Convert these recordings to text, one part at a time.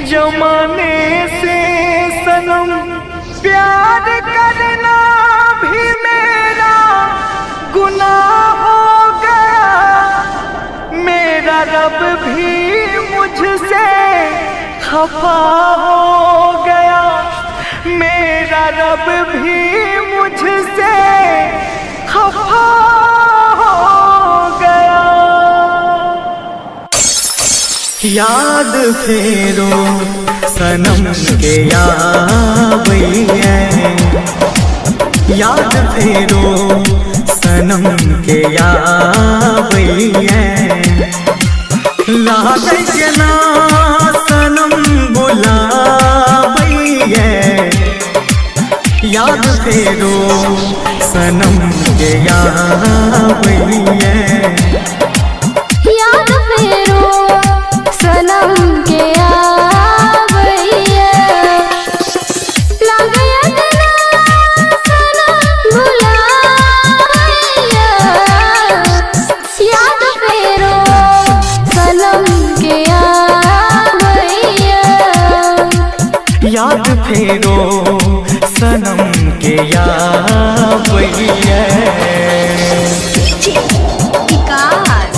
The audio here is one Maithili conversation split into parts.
जमाने से सनम प्यार करना भी मेरा गुनाह हो गया। मेरा रब भी मुझसे खफा हो गया, मेरा रब भी मुझसे खफा हो गया। याद फेरो सनम के आबैया, याद फेरो सनम के आबैया। लागै जेना सनम बुलाबैया, याद फेरो सनम के आबैया। याद फेरो सनम के आबैया, लागै जेना सनम बुलाबैया। याद फेरो सनम के आबैया, याद फेरो सनम के आबैया। Vikas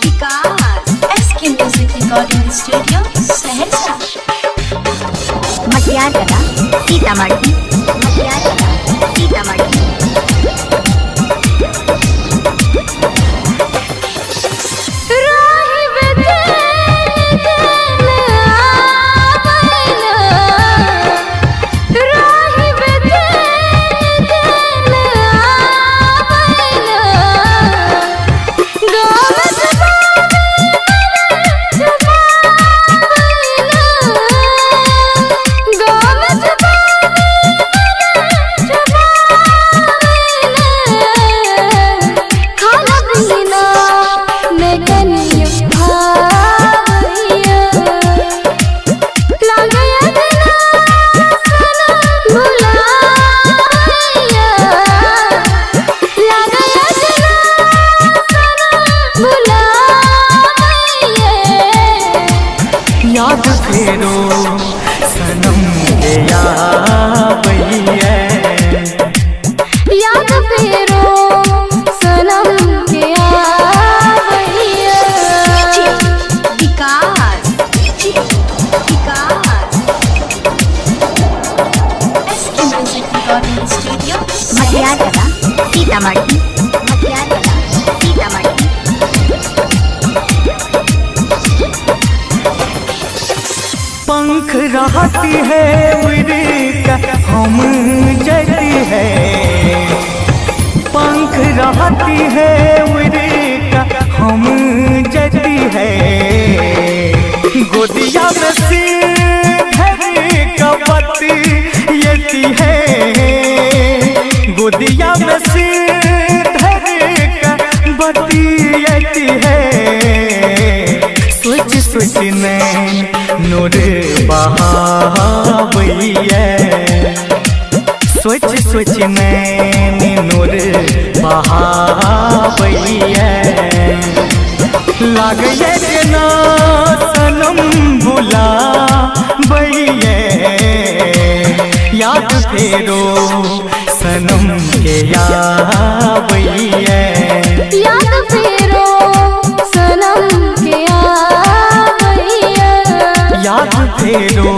Vikas SK music recording studio Saharsa. Matiyargala Sitamarhi, Matiyargala Sitamarhi. राही बेचैन दिल आबैल, राही बेचैन दिल आबैल। गावत छुपावैल, गावत छुपावैल। खाना पीना में कनियो भावैया, लागै जेना सनम बुलाबैया। लागै जेना सनम बुलाबैया। याद फेरो सनम के आबैया, याद फेरो सनम के आबैया। Vikas Vikas SK music recording studio Saharsa. Matiyargala Sitamarhi, Matiyargala Sitamarhi. पंख रहती है उड़ का हम जती है, पंख रहती है उड़ का हम जती है। गोदिया में सिर धर कपति येती है, गोदिया में सिर धर कपति येती है। सोच सोच नैन नोर बहाबैया, सोच सोच नैन नोर बहाबैया। लागै जेना सनम बुलाबैया, याद फेरो सनम के आबैया। याद फेरो सनम के आबैया, याद फेरो